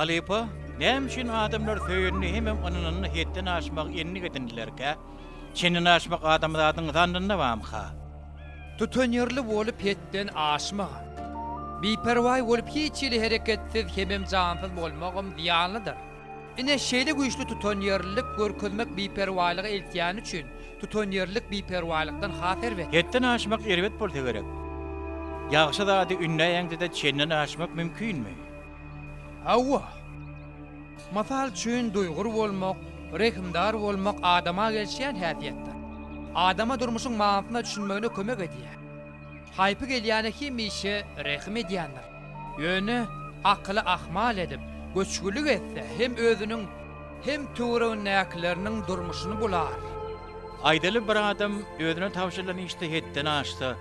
Halypa, näme üçin adamlar söýenini hemem ynananyny hetden aşmagy endik edindilerkä? Çenden aşmak adamzadyň zandynda bamyka? Tutanýerli bolup hetden aşmagam, biperwaý bolup hiç hili hereketsiz hemem jansyz bolmagam zyýanlydyr. Ine, şeýle güýçli tutanýerlilik görkezmek biperwaýlyga eltýäni üçin, tutanýerlilik biperwaýlykdan has erbetdir. Hetden aşmak erbet bolsa gerek. Ýagşy zady ündäýeňde-de çenden aşmak mümkinmi? Hawa. Mysal üçin, duýgur bolmak, rehimdar bolmak adama gelişýän häsiýetdir. Adama durmuşyň manysyna düşünmegine kömek edýär. Haýpy gelýäne hemişe rehim edýändir. Ýöne akyly ahmal edip, göçgülik etse, hem özüniň, hem töweregindäkileriniň durmuşyny bular. Aýdaly, bir adam özüne tabşyrylan işde hetden aşsa,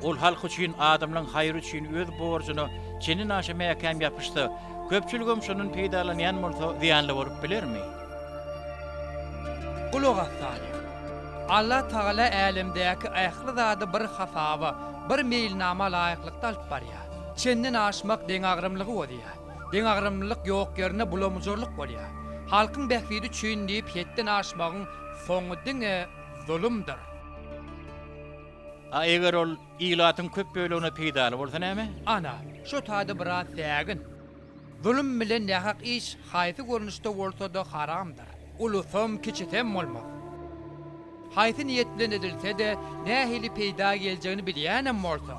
ol halk üçin, adamlaryň haýry üçin öz borjuna çenden-aşa mäkäm ýapyşsa, köpçüligem şondan peýdalanýan bolsa, zyýanly bolup bilermi? Gulak as, Salyh! Allatagala älemdäki ähli zady bir hasaba, bir meýilnama laýyklykda alyp barýar. Çenden aşmak deňagramlygy bozýar. Deňagramlylyk ýok ýerinde bulamyjarlyk bolýar. Halkyň bähbidi üçin diýip hetden aşmagyň soňy diňe zulumdyr. A eger ol ilatyň köp bölegine peýdaly bolsa näme? Ana, şo taýda biraz sägin. Zulum bilen nähak iş haýsy görnüşde bolsa-da haramdyr. Ulusam, kiçisem bolmaz. Haýsy niýet bilen edilse-de, nähili peýda geljegini bilýänem bolsa,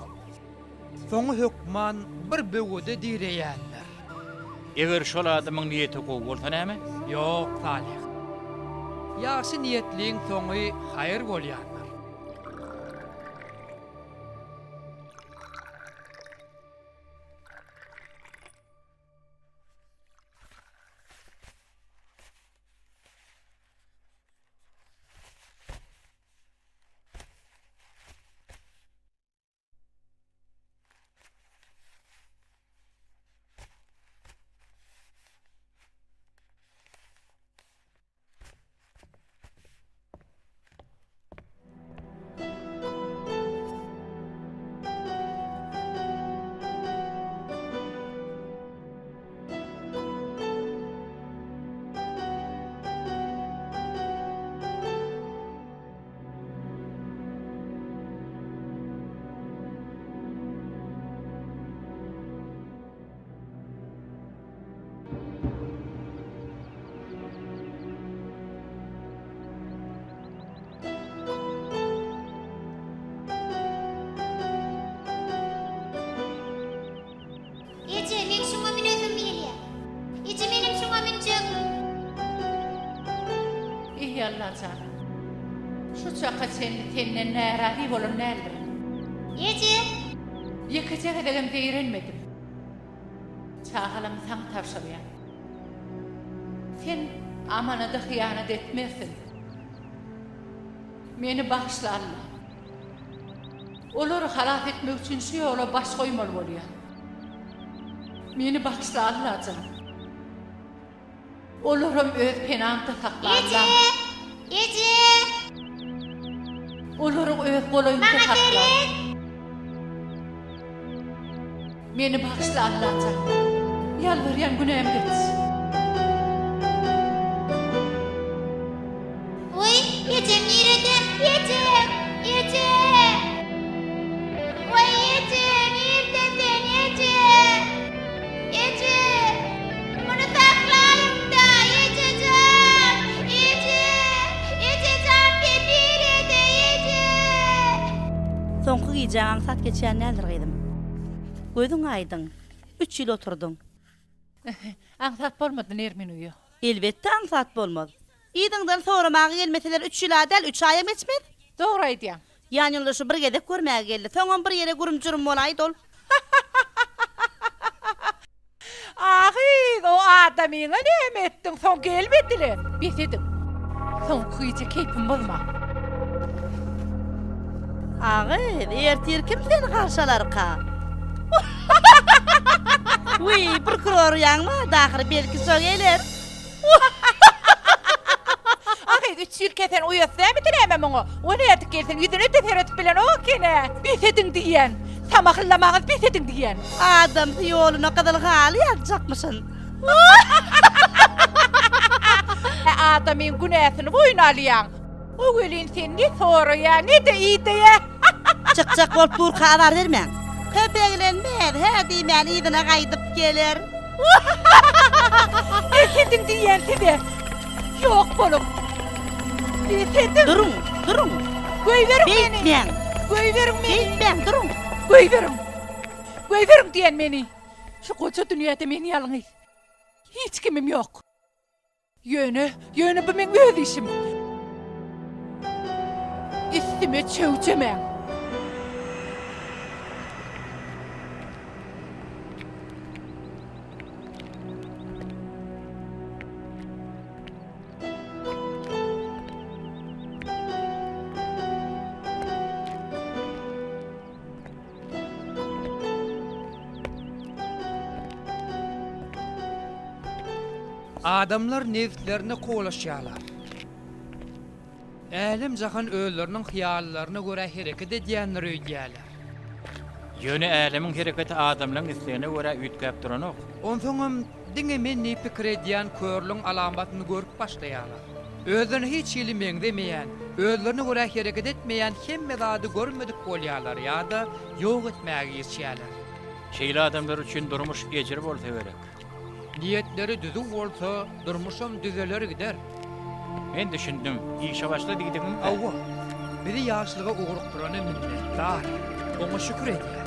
soňy hökman bir böwede direýändir. Eger şol adamyň niýeti gowy bolsa näme? Ýok, Salyh. Ýagşy niýetliň soňy haýyr bolýandyr. Eje, meň şuňa münesim gelýär. Eje, menem şuňa münjek. Eý, Allajan! Şu çaka çenli senden närazy bolan däldirin. Eje! Ýekeje gezegem zeýrenmedim. Çagalamy saňa tabşyrýan. Sen amanada hyýanat etmersiň. Meni bagyşla, Alla. Olary halas etmek üçin şu ýola baş goýmaly bolýan. Meni bagyşla, Allajan. Olaram öz penaňda sakla, Eje! Allam. Eje! Olary öz golaýyňda Maňa sakla. seret! Meni bagyşla Allajan. Ýalbarýan günämi geç. Wiý, ejem nirede? Ejem! Eje! Wiý, eje, nirde sen, eje? Eje! Muny saklaýyň-da, eje jan! Eje! Eje jan, sen nirede, eje? Soňky gijäň aňsat geçýän däldir, gyzym. Gözüň aýdyň, üç ýyl oturdyň. Aňsat bolmady, Nermin uýa. Elbetde aňsat bolmaz. Yzyňdan soramaga gelmeseler üç ýyl-a däl, üç aýam geçmez. Dogry aýdýaň. Ýanýoldaşy bir gezek görmäge geldi. Soňam bir ýere gürüm-jürüm bolaýdy ol. A gyz, o adamyňa näme etdiň, soň gelmedi-le. Bes ediň. Soňky gije keýpimi bozmaň. A gyz, ertir kim seni garşy alarka? Wiý, prokuror uýaň bardy ahyry, belki şo geler. Ahy, üç ýyl kesen uýasy dälmidi näme muňa? O nädip gelsin, ýüzüne-de seredip bilenok eken-ä. Bes ediň diýýän. Samahyllamaňyzy bes ediň diýýän. Adamsy ýoluna gyzyl haly ýazjakmyşyn. Adamyň günäsini boýun alýaň. O welin seni ne soraýar, ne-de ideýär. Çykjak bolup durka azar bermäň. Köp eglenmez, hä diýmän yzyna gaýdyp geler. Bes ediň diýýän size. Ýok boluň. Bes ediň. Duruň, duruň. Goýberiň meni. Beýtmäň. Goýberiň meni. Beýtmäň, duruň. Goýberiň. Goýberiň diýen meni. Şu goja dünýäde men ýalňyz. Hiç kimim ýok. Ýöne, ýöne bu meň öz işim. Üstüme çöwjemäň. Adamlar nebslerine kowalaşýarlar. Älem-jahan özleriniň hyýallaryna görä hereket edýändir öýdýärler. Ýöne älemiň hereketi adamlaryň islegine görä üýtgäp duranok. Onsoňam diňe men diýip pikir edýän körlügiň alamatyny görüp başlaýarlar. Özlerine hiç hili meňzemeýän, özlerine görä hereket etmeýän hemme zady görmedik bolýarlar ýa-da ýok etmäge girişýärler. Şeýle adamlar üçin durmuş ejir bolsa gerek. Niýetleri düzüw bolsa, durmuşam düzeler gider. Men düşündim. Işe başla diýdigiň-dä. Hawa. Bizi ýagşylyga ugrukdyrana minnetdar. Oňa şükür edýän.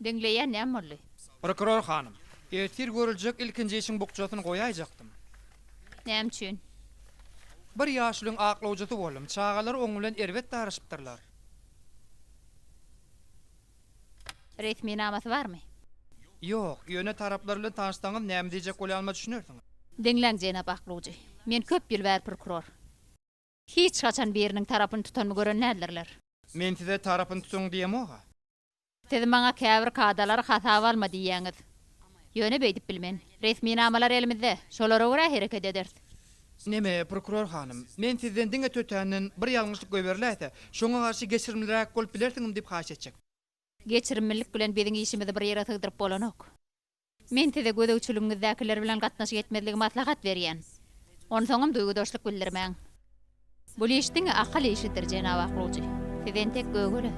Diňleýän näme boldy? Prokuror hanym, ertir görüljek ilkinji işiň bukjasyny goýaýjakdym. Näme üçin? Bir ýaşulyň aklawjysy boldum, çagalary oň bilen erbet daraşypdyrlar. Resminamasy barmy? Ýok, ýöne taraplar bilen tanyşsaňyz näme diýjek bolýanyma düşünersiňiz. Diňläň, jenap aklawjy, men köp ýyl bäri prokuror. Hiç haçan biriniň tarapyny tutanymy gören däldirler. Men size tarapyny tutuň diýemog-a. Siz maňa käbir kadalary hasaba alma diýýäňiz. Ýöne beýdip bilmen. Resminamalar elimizde, şolara görä hereket ederis. Neme, prokuror hanym, men sizden diňe tötänden bir ýalňyşlyk goýberiläýse, şoňa garşy geçirimliräk bolup bilersiňmi diýip haýyş etjek. Geçirimlilik bilen biziň işimizi bir ýere sygdyryp bolanok. Men size gözegçiligiňizdäkiler bilen gatnaşyk etmezligi maslahat berýän. Onsoňam duýgudaşlyk bildirmäň. Bul iş diňe akyl işidir, jenap aklawjy. Siz entek gögele.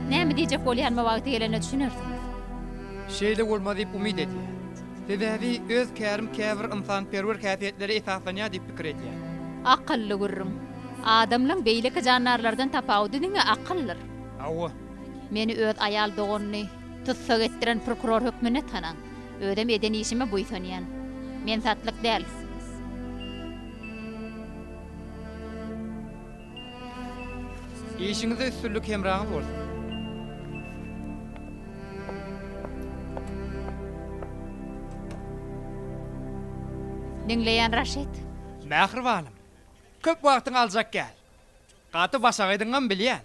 Näme diýjek bolýanyma wagty gelende düşünersiňiz. Şeýle bolmaz diýip umyt edýän. Sebäbi öz kärim käbir ynsanperwer häsiýetlere esaslanýar diýip pikir edýän. Akylly gürrüň. Adamlaň beýleki jandarlardan tapawudy diňe akyldyr. Hawa. Meni öz aýal doganyny tussag etdiren prokuror hökmünde tanaň. Özem eden işime buýsanýan. Men satlyk däl. Işiňizde üstünlik hemraňyz bolsun. Diňleýän Raşid. Mähribanym. Köp wagtyňy aljak däl. Gaty başagaýdyňam bilýän.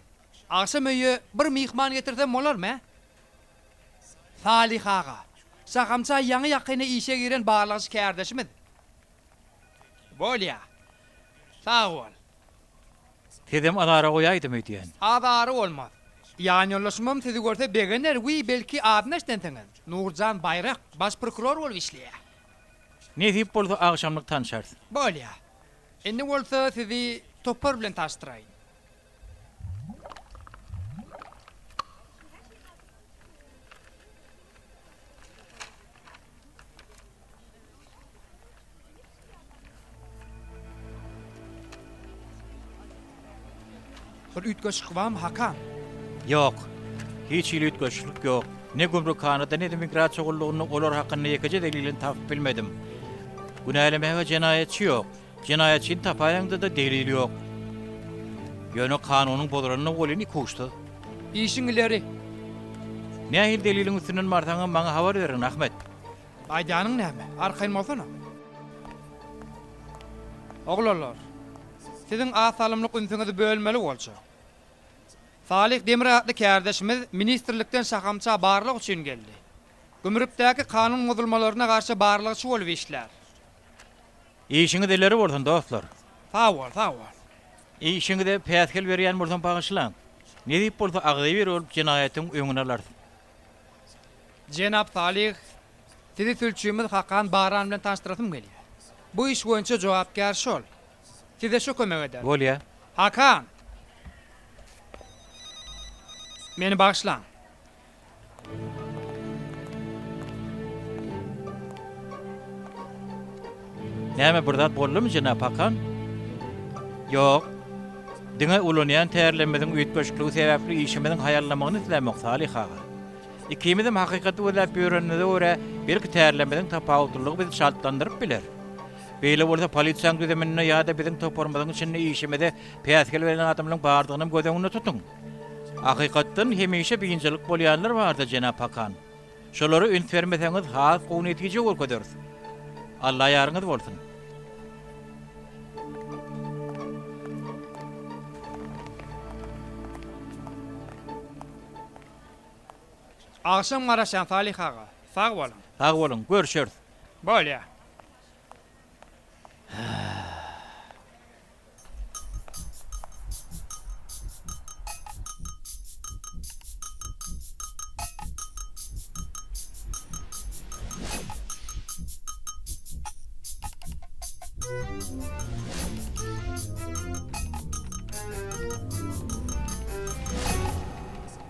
Agşam öýe bir myhman getirsem bolarmy, hä? Salyh aga, şahamça ýaňy-ýakynda işe giren barlagçy kärdeşimiz. Bolýa. Sag bol. Sizem azara goýaýdym öýdýän. Azary bolmaz. Ýanýoldaşymam sizi görse begener, wiý, belki adyny eşidensiňiz. Nurjan Baýrak, baş prokuror bolup işleýär. Nesip bolsa agşamlyk tanşarys. Bolýa. Indi bolsa sizi topar bilen tanyşdyraýyn. Bir üýtgeşik barmy, Hakan? Ýok. Hiç hili üýtgeşiklik ýok. Ne gümrükhanada, ne-de migrasiýa gullugynda olar hakynda ýekeje delilini tapyp bilmedim. Günälemäge jenaýatçy ýok. Jenaýatçyny tapaýaňda-da delil ýok. Ýöne kanunyň bozulandygy welin ikuçsyz. Işiň ileri. Nähili deliliň üstünden barsaňam maňa habar bergin, Ahmet. Aýdýanyň näme? Arkaýyn bolsana. Oglanlar, siziň az salymlyk ünsüňizi bölmeli boljak. Salyh Demir atly kärdeşimiz ministrlikden şahamça barlag üçin geldi. Gümrükdäki kanun bozulmalaryna garşy barlagçy bolup işlär. Işiňiz ileri bolsun, dostlar! Sag bol, sag bol. Işiňize päsgel berýän bolsam bagyşlaň. Nesip bolsa agzybir bolup jenaýatyň öňüni alarys. Jenap Salyh, sizi sülçümiz Hakan Baran bilen tanyşdyrasym gelýär. Bu iş boýunça jogapkär şol. Size şo kömek eder. Bolýa. Hakan! Meni bagyşlaň. Näme bir zat boldumy jenap Hakan? Ýok. Diňe ulanýan tärlerimiziň üýtgeşikligi sebäpli işimiziň haýallamagyny islämok, Salyh aga. Ikimizem hakykaty gözläp ýörenimize görä, belki tärlerimiziň tapawutlylygy bizi çaltlandyryp biler. Beýle bolsa polisiýaň düzüminde ýa-da biziň toparymyzyň içinde işimize päsgel berýän adamlaryň bardygynam göz öňünde tutuň. Hakykatdan hemişe biynjalyk bolýanlar bardy, jenap Hakan. Şolara üns bermeseňiz has gowy netije görkezeris. Alla ýaryňyz bolsun. Agşam garaşýan Salyh aga. Sag boluň. Sag boluň. Görşeris. Bolýa.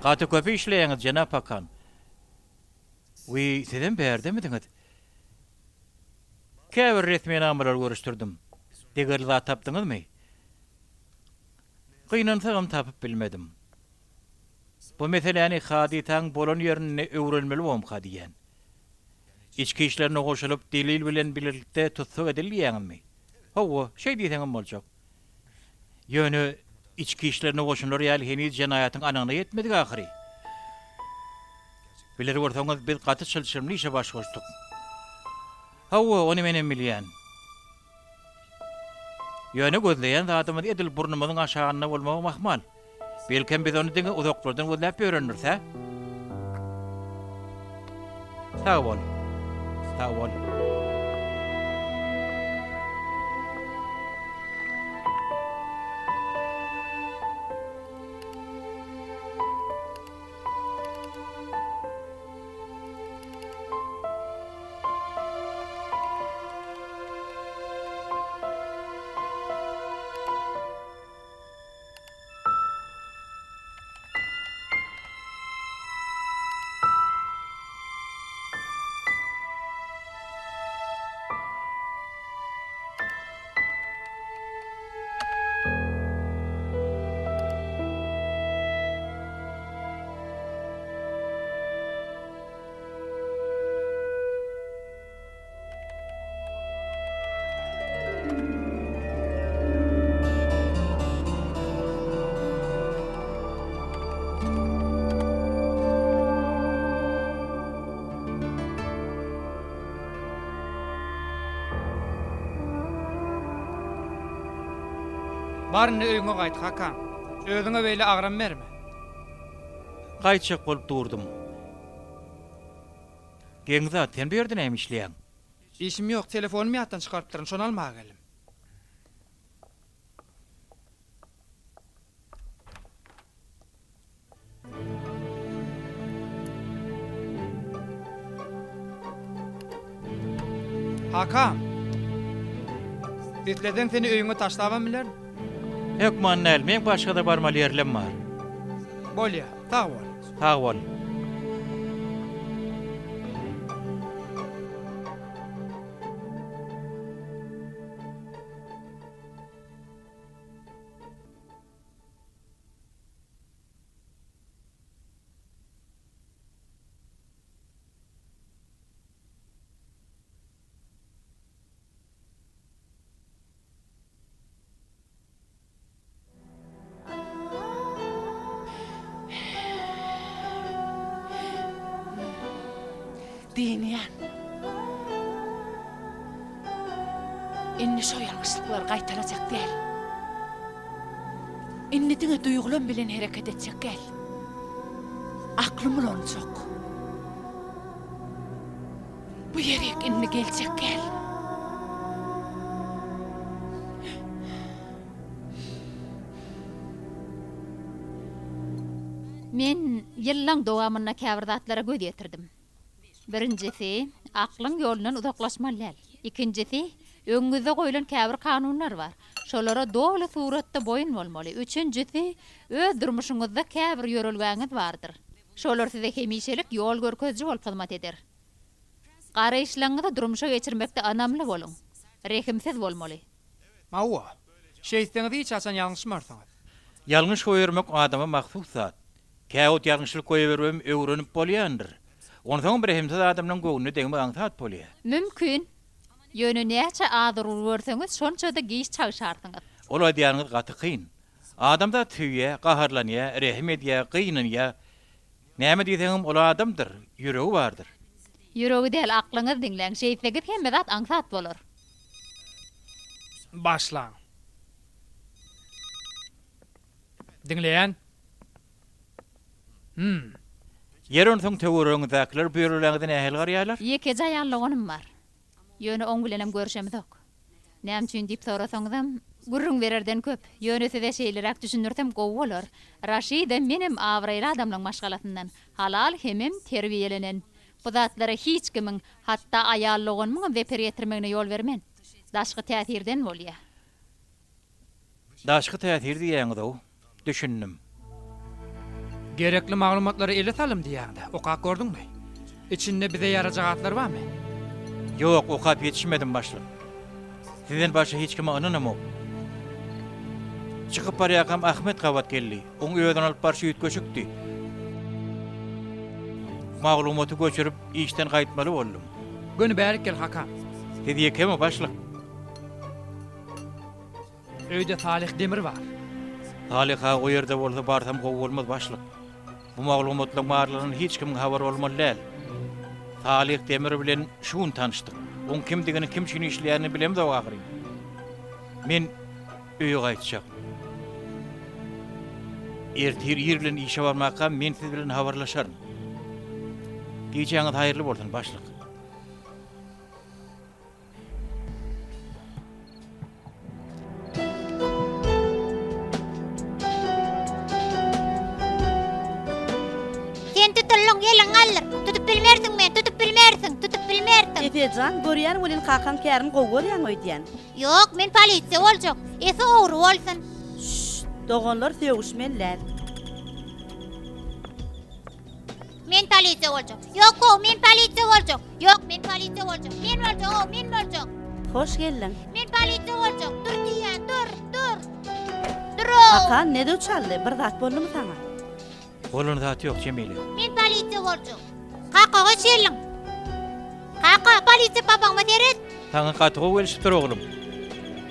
Gaty köp işleýäňiz, jenap Hakan. Wiý, sizem bärdemidiňiz? Käbir resminamalary görüşdirdim. Degerli zat tapdyňyzmy? Gynansagam tapyp bilmedim. Bu meseläni hadysaň bolan ýerinde öwrenmeli bomka diýýän. Içki işlerine goşulyp delil bilen birlikde tussag edildi diýýäňizmi? Hawa, şeý diýseňem boljak. Ýöne içki işlerine goşular ýaly heniz jenaýatyň anygyna ýetmedik ahyry. Biler bolsaňyz, biz gaty çylşyrymly işe baş goşduk. Hawa, ony menem bilýän. Ýöne gözleýän zadymyz edil burnumyzyň aşagynda bolmagam ahmal. Belkem biz ony diňe uzaklardan gözläp ýörendiris, hä? Sag bol. Sag bol. Bar indi öýüňe gaýt, Hakan. Özüňe beýle agram berme. Gaýtjak bolup durdum. Geň zat, sen bu ýerde näme işleýäň? Işim ýok, telefonymy ýatdan çykarypdyryn, şony almaga geldim. Hakan! Isleseň seni öýüňe taşlabam bilerin. Hökman däl, meň başga-da barmaly ýerlem bar. Bolýa, sag bol. Sag bol. Dynýan. Indi şo ýalňyşlyklary gaýtalajak däl. Indi diňe duýgulam bilen hereket etjek däl. Aklym ulanjak. Bu ýerik indi geljek däl. Men ýyllaň dowamynda käbir zatlara göz ýetirdim. Birinjisi, aklyň ýolundan uzaklaşmaly däl. Ikinjisi, öňüňizde goýlan käbir kanunlar bar. Şolara doly suratda boýun bolmaly. Üçünjisi, öz durmuşyňyzda käbir ýörelgäňiz bardyr. Şolar size hemişelik ýol görkeziji bolup hyzmat eder. Garaýyşlaryňyzy durmuşa geçirmekde ynamly boluň. Rehimsiz bolmaly. Hawa. Şeýtseňiz hiç haçan ýalňyşmarsyňyz. Ýalňyş goýbermek adama mahsus zat. Käwagt ýalňyşlyk goýberibem öwrenip bolýandyr. Onsoňam rehimsiz adamlaň göwnüne degmek aňsat bolýar. Mümkin. Ýöne näçe az urgy görseňiz, şonça-da giç çagşarsyňyz. Ol aýdýanyňyz gaty kyn. Adamzat söýýär, gaharlanýar, rehim edýär, gynanýar. Näme diýseňem ol adamdyr, ýüregi bardyr. Ýüregi däl, aklyňyzy diňläň, şeýtseňiz hemme zat aňsat bolar. Başlaň. Diňleýän. Hum. Ýeri onsoň töweregiňizdäkiler bu ýörelgäňize nähili garaýarlar? Ýekeje aýal doganym bar. Ýöne oň bilenem görşemzok. Näme üçin diýip sorasaňyzam, gürrüň bererden köp. Ýöne size şeýleräk düşündirsem gowy bolar. Raşidem menem abraýly adamlaň maşgalasyndan. Halal hemem terbiýelenen. Bu zatlara hiç kimiň, hatda aýal doganymyňam zeper ýetirmegine ýol bermen. Daşky täsirden bolýa. Daşky täsir diýýäňiz-ow. Düşündim. Gerekli maglumatlary ele saldym diýýäňdä, okap gördüňmi? Içinde bize ýarajak zatlar barmy? Ýok, okap ýetişmedim, başlyk. Sizden başga hiç kime ynanamok. Çykyp barýarkam Ahmet gabat geldi. Oň özüni alyp barşy üýtgeşikdi. Maglumaty göçürip, işden gaýtmaly boldum. Göni bärik gel, Hakan. Siz ýekemi, başlyk? Öýde Salyh Demir bar. Salyh aga o ýerde bolsa barsam gowy bolmaz başlyk. Bu maglumatlaryň barlygyndan hiç kimiň habary bolmaly däl. Salyh Demir bilen şu gün tanyşdyk. Oň kimdigini, kim üçin işleýänini bilemzok ahyryn. Men öýe gaýtjak. Ertir ir bilen işe barmakam men siz bilen habarlaşaryn. Gijäňiz haýyrly bolsun, başlyk. Sen tutuldyň, eliňi galdyr. Tutup bilmersiň meni, tutup bilmersiň, tutup bilmersiň. Esejan, görýän welin kakaň kärini gowy görýäň öýdýän. Ýok, men polisiýa boljak. Ese ogry bolsun. Şşt, doganlar sögüşmeli däl. Men polisiýa boljak. Ýok how, men polisiýa boljak. Ýok, men polisiýa boljak. Men boljak how, men boljak. Hoş geldiň. Men polisiýa boljak. Dur diýýän, dur, dur. Dur how. Hakan, ne döw çaldy? Bir zat boldumy saňa? Bolan zat ýok, Jemile. Men polisiýa boljak. Kaka, hoş geldiň. Kaka, polisiýa papagyma seret. Saňa gaty gowy gelişipdir, oglum.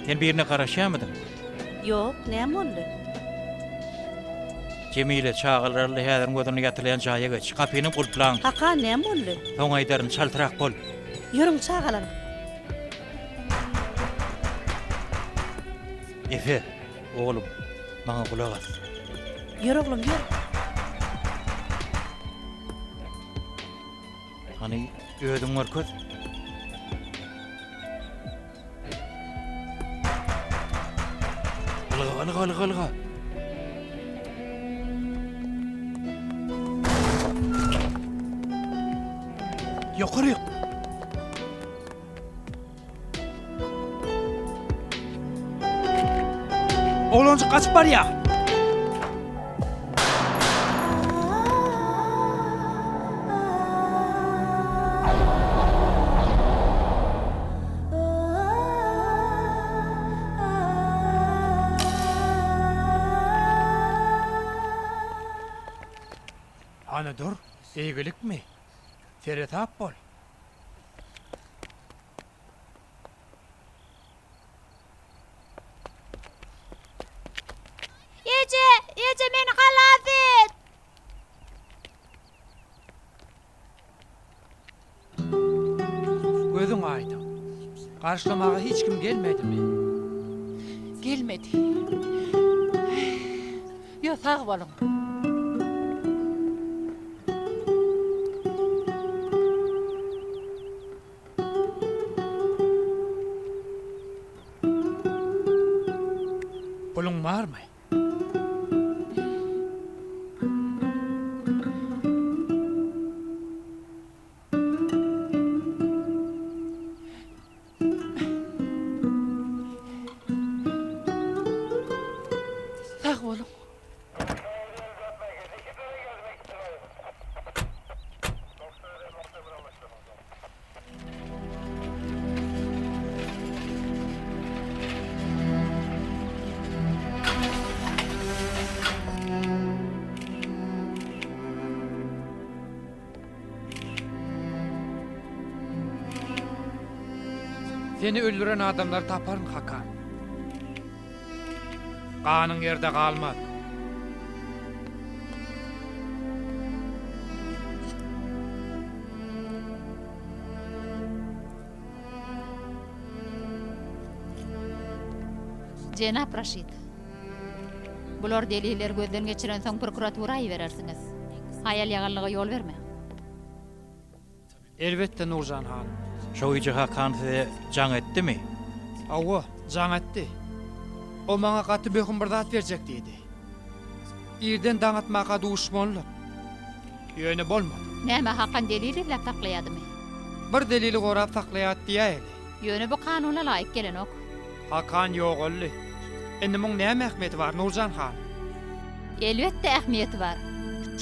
Sen birine garaşýarmydyň? Ýok, näme boldy? Jemile, çagalary al-da häziriň özünde ýatylýan jaýa geç. Gapyny gulplaň. Kaka, näme boldy? Soň aýdaryn, çaltrak bol. Ýörüň, çagalar. Efe, Oglum, maňa gulak as. Ýör oglum, ýör. Hany, özüň görkez. Ylga, ylga, ylga, ylga. Ýokaryk. Oglanjyk gaçyp barýar. Hany dur, eýgilikmi? Seresap bol. Eje, eje meni halas et! Gözüň aýdyň. Garşylamaga hiç kim gelmedimi? Gelmedi. Ýo, sag boluň. Puluň barmy? Sag boluň. Seni öldüren adamlary taparyn, Hakan. Ganyň ýerde galmaz. Jenap Raşid, bular delilleri gözden geçirensoň prokuratura iberersiňiz. Haýal-ýagallyga ýol bermäň. Elbetde, Nurjan hanym. Şo gije Hakan size jaň etdimi? Hawa, jaň etdi. O maňa gaty möhüm bir zat berjek diýdi. Irden daň atmaka duşmalydyk. Ýöne bolmady. Näme, Hakan delil izläp saklaýadymy? Bir delili gorap saklaýat diýäýeli. Ýöne bu kanuna laýyk gelenok. Hakan ýogaldy. Indi muň näme ähmiýeti bar, Nurjan hanym? Elbetde ähmiýeti bar.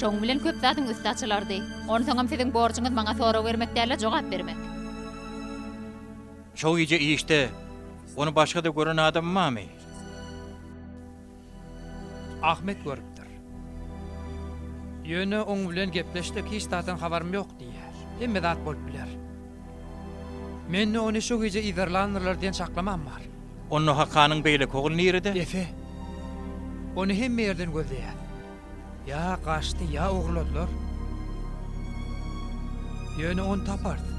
Şoň bilen köp zadyň üsti açylardy. Onsoňam siziň borjuňyz maňa sorag bermek däl-de, jogap bermek. Şo gije işde ony başga-da gören adam barmy? Ahmet görüpdir. Ýöne oň bilen gepleşdik, hiç zatdan habarym ýok diýýär. Hemme zat bolup biler. Mende ony şo gije yzarlandyrlar diýen çaklamam bar. Onda Hakanyň beýleki ogly nirede? Efe. Ony hemme ýerden gözleýär. Ýa gaçdy, ýa ogurladylar. Ýöne ony taparys.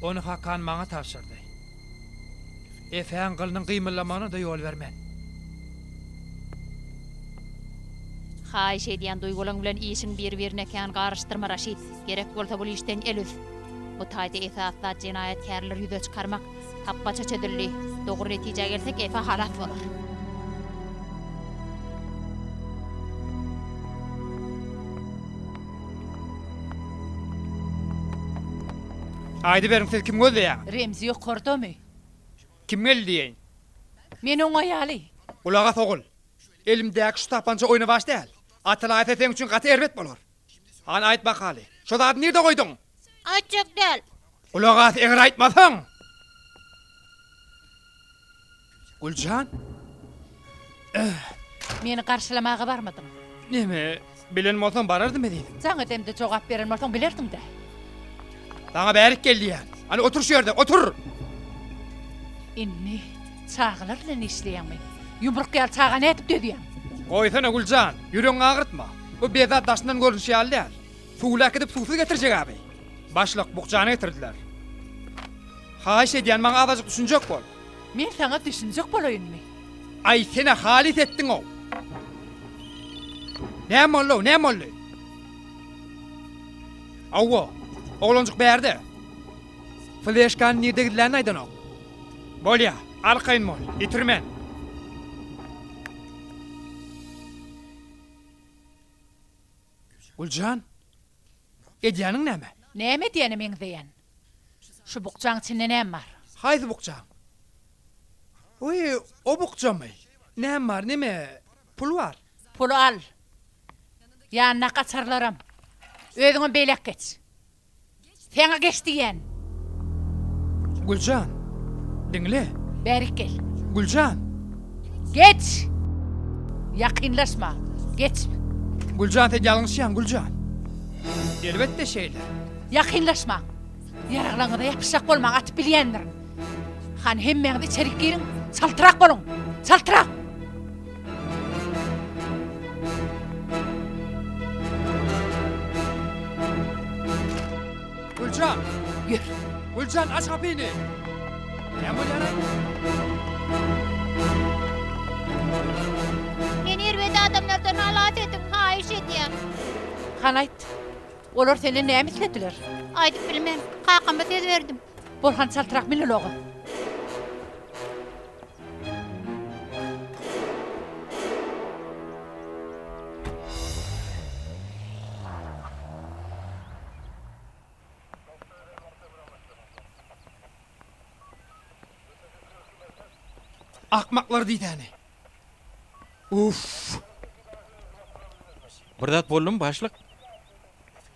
Ony Hakan maňa tabşyrdy. Efäň gylynyň gymyldamagyna-da ýol bermen. Haýyş edýän duýgulaň bilen işiň bir-birine kän garyşdyrma Raşid. Gerek bolsa bul işden el üz. Bu taýda esasy zat jenaýatkärleri ýüze çykarmak. Tapbaça çözüldi. Dogry netijä gelsek Efe halas bolar. Aýdyberiň siz kimi gözleýäňiz? Remzi ýokardamy? Kim geldi diýeýin? Men oň aýaly. Gulak as ogul. Elimdäki şu tapança oýnawaç däl. Atylaýsa seň üçin gaty erbet bolar. Hany aýt bakaly, şo zady nirde goýduň? Aýtjak däl. Gulak as, eger aýtmasaň! Güljan? Meni garşylamaga barmadyň. Neme, bilen bolsam barardym ezizim. Jaň edemde jogap beren bolsaň bilerdiň-dä. Saňa bärik gel diýýän. Hany otur şu ýerde, otur! Indi çagalar bilen işleýäňmi? Ýumruk ýaly çaga nädip dözýäň? Goýsana Güljan, ýüregiňi agyrtma. Bu bezzat daşyndan görnüşi ýaly däl. Suwly äkidip suwsuz getirjek-ä bi. Başlyk, bukjany getirdiler. Haýyş edýän, maňa azajyk düşünjek bol. Men saňa düşünjek bolaýynmy? Aý senä halys etdiň-ow. Näme boldy-ow, näme boldy? Hawa, oglanjyk bärde. Fleşkany nirde gizlänini aýdanok. Bolýa, arkaýyn bol, ýitirmen. Güljan, edýäniň näme? Näme edýäne meňzeýän? Şu bukjaň içinde näme bar? Haýsy bukjaň? Wiý, o bukjamy? Näme bar, neme, pul bar. Puly al. Ýanyndaky açarlaram. Özüňem beýläk geç. Saňa geç diýýän. Güljan, diňle. Bärik gel. Güljan! Geç! Ýakynlaşma. Geç. Güljan sen ýalňyşýaň, Güljan. Elbetde şeýle. Ýakynlaşmaň. Ýaraglaryňyza ýapyşjak bolmaň, atyp bilýändirin. Hany hemmäňiz içerik giriň, çaltrak boluň! Çaltrak! Güljan! Ýör. Güljan, aç gapyny! Näme bolýar-aý? Meni erbet adamlardan halas ediň, haýyş edýän. Hany aýt, olar senden näme islediler? Aýdyp bilmen. Kakama söz berdim. Bol hany çaltrak min ulaga. Akmaklar diýsäni. Uff. Bir zat boldumy başlyk?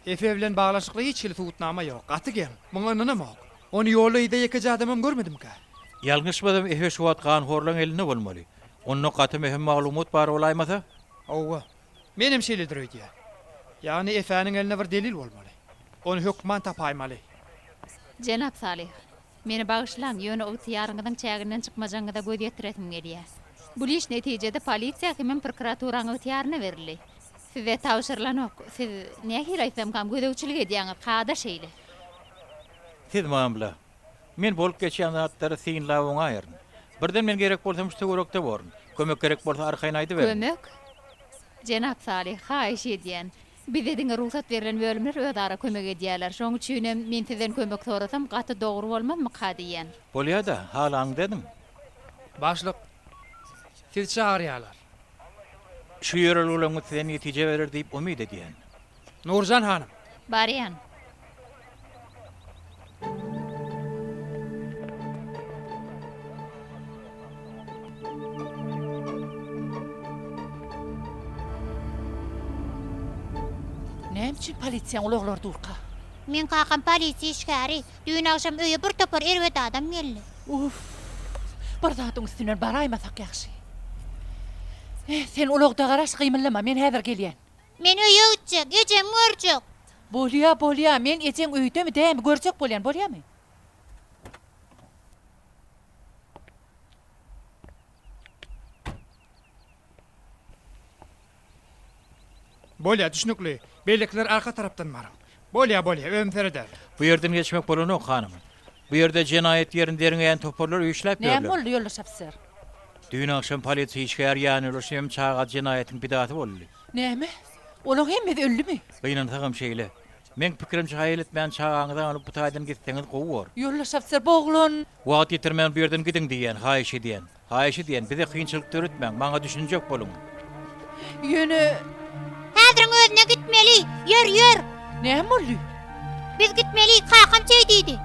Efe bilen baglanşykly hiç hili subutnama ýok. Gaty geň. Muňa ynanamok. Ony ýolda-yzda ýekeje adamam görmedimkä? Ýalňyşmasam Efe şu wagt ganhorlaň elinde bolmaly. Onda gaty möhüm maglumat bar bolaýmasa? Hawa. Menem şeýledir öýdýän. Ýagny Efäniň elinde bir delil bolmaly. Ony hökman tapaýmaly. Jenap Salyh, meni bagyşlaň, ýöne ygtyýaryňyzyň çäginden çykmajagyňyza göz ýetiresim gelýär. Bul iş netijede polisiýa hemem prokuraturaň ygtyýaryna berildi. Size tabşyrylanok. Siz, nähili aýtsamkam, gözegçilik edýäňiz, kada şeýle. Siz mamla. Men bolup geçýän zatlary synlap oňaýaryn. Birden men gerek bolsam şu töwerekde borun. Kömek gerek bolsa arkaýyn aýdyberiň. Kömek? Jenap Salyh, haýyş edýän. Bize diňe rugsat berlen bölümler özara kömek edýärler. Şoň üçinem men sizden kömek sorasam gaty dogry bolmazmyka diýýän. Bolýa-da, halaňyzy ediň. Başlyk, sizi çagyrýarlar. Şu ýörelgeleriňiz size netije berer diýip umyt edýän. Nurjan hanym. Barýan. Näme üçin polisiýaň ulaglary durka? Meň kakam polisiýa işgäri. Düýn agşam öýe bir topar erbet adam geldi. Uff, bir zadyň üstünden baraýmasak ýagşy. Eh, sen ulagda garaş, gymyldama, men häzir gelýän. Men öýe gitjek, ejemi görjek. Bolýa, bolýa, men ejeň öýdemi, dämi görjek bolýan, bolýamy? Bolýa, düşnükli. Beýlekiler arka tarapdan baryň. Bolýa, bolýa, özüm serederin. Bu ýerden geçmek bolanok, hanym. Bu ýerde jenaýat ýerini derňeýän toparlar işläp Näme ýörler. boldy, ýoldaş ofiser? Düýn agşam polisiýa işgäri ýanýoldaşy hem çaga jenaýatyň pidasy boldy. Näme? Olaň hemmesi öldümi? Gynansagam şeýle. Meň pikirimçe haýal etmän çagaňyzy alyp bu taýdan gitseňiz gowy bor. Ýoldaş ofiser, bu oglan. Wagt ýitirmän bu ýerden gidiň diýýän, haýyş edýän. Haýyş edýän, bize kynçylyk döretmäň, maňa düşünjek boluň. Ýöne. Häziriň özüne gitmeli! Ýör, ýör! Näme boldy? Biz gitmeli, kakam şeý diýdi.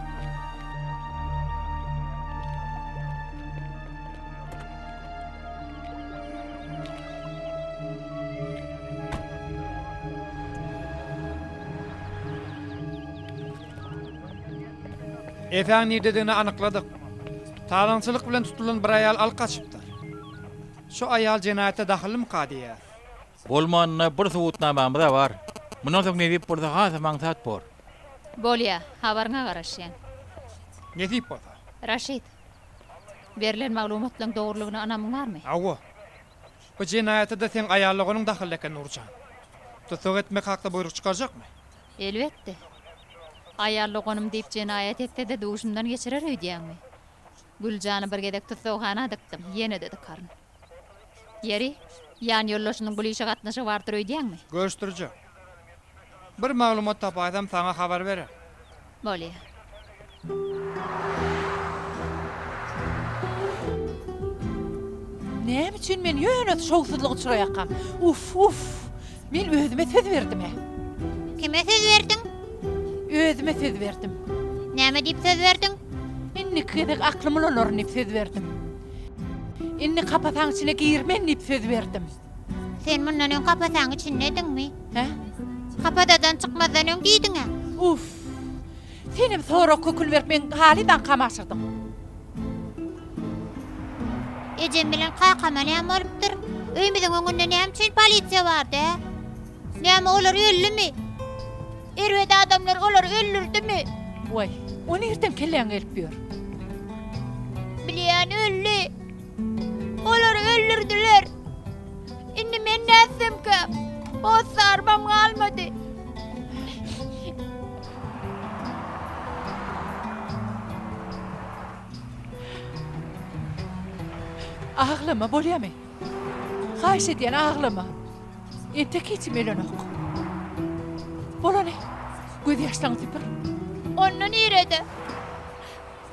Efäň nirededigini anykladyk. Talaňçylyk bilen tutulan bir aýal alyp gaçypdyr. Şu aýal jenaýata dahyllymyka diýýäs. Bolmanda bir subutnamamyz-a bar. Mundan soň nesip bolsa hasam aňsat bor. Bolýa, habaryňa garaşýan. Nesip bolsa. Raşid, berlen maglumatlaň dogrulygyna ynamyň barmy? Hawa. Bu jenaýata-da seň aýal doganyň dahylly eken, Nurjan. Tussag etmek hakda buýruk çykarjakmy? Elbetde. Aýal doganym diýip jenaýat etse-de duşumdan geçirer öýdýäňmi? Güljany bir gezek tussaghana dykdym, ýene-de dykaryn. Ýeri, ýanýoldaşynyň bul işe gatnaşygy bardyr öýdýäňmi? Görüşdirjek. Bir maglumat tapaýsam saňa habar bererin. Bolýa. Näme üçin men ýöne şowsuzlyga uçraýakam? Uf, uf! Men özüme söz berdim-ä. Kime söz berdiň? Özüme söz berdim. Näme diýip söz berdiň? Indiki gezek aklym ulanaryn diýip söz berdim. Indi kapasaň içine girmen diýip söz berdim. Sen mundan öň kapasaň içindediňmi? Hä? Kapadadan çykmazdan öň diýdiň-ä. Uff! Senem sorag köküni berip meň halys aňkamy aşyrdyň. Ejem bilen kakama näme bolupdyr? Öýümiziň öňünde näme üçin polisiýa bardy, hä? Näme olar öldümi? Erbet adamlar olary öldürdimi? Waý, o nirden kelläňe gelip ýör? Bilýän öldi. Olary öldürdiler. Indi men nätsemkäm? Hossarymam galmady. Aglama, bolýamy? Haýyş edýän, aglama. Entek hiç kim ölenok. Bolany, gözýaşlaryňy süpür. Onda nirede?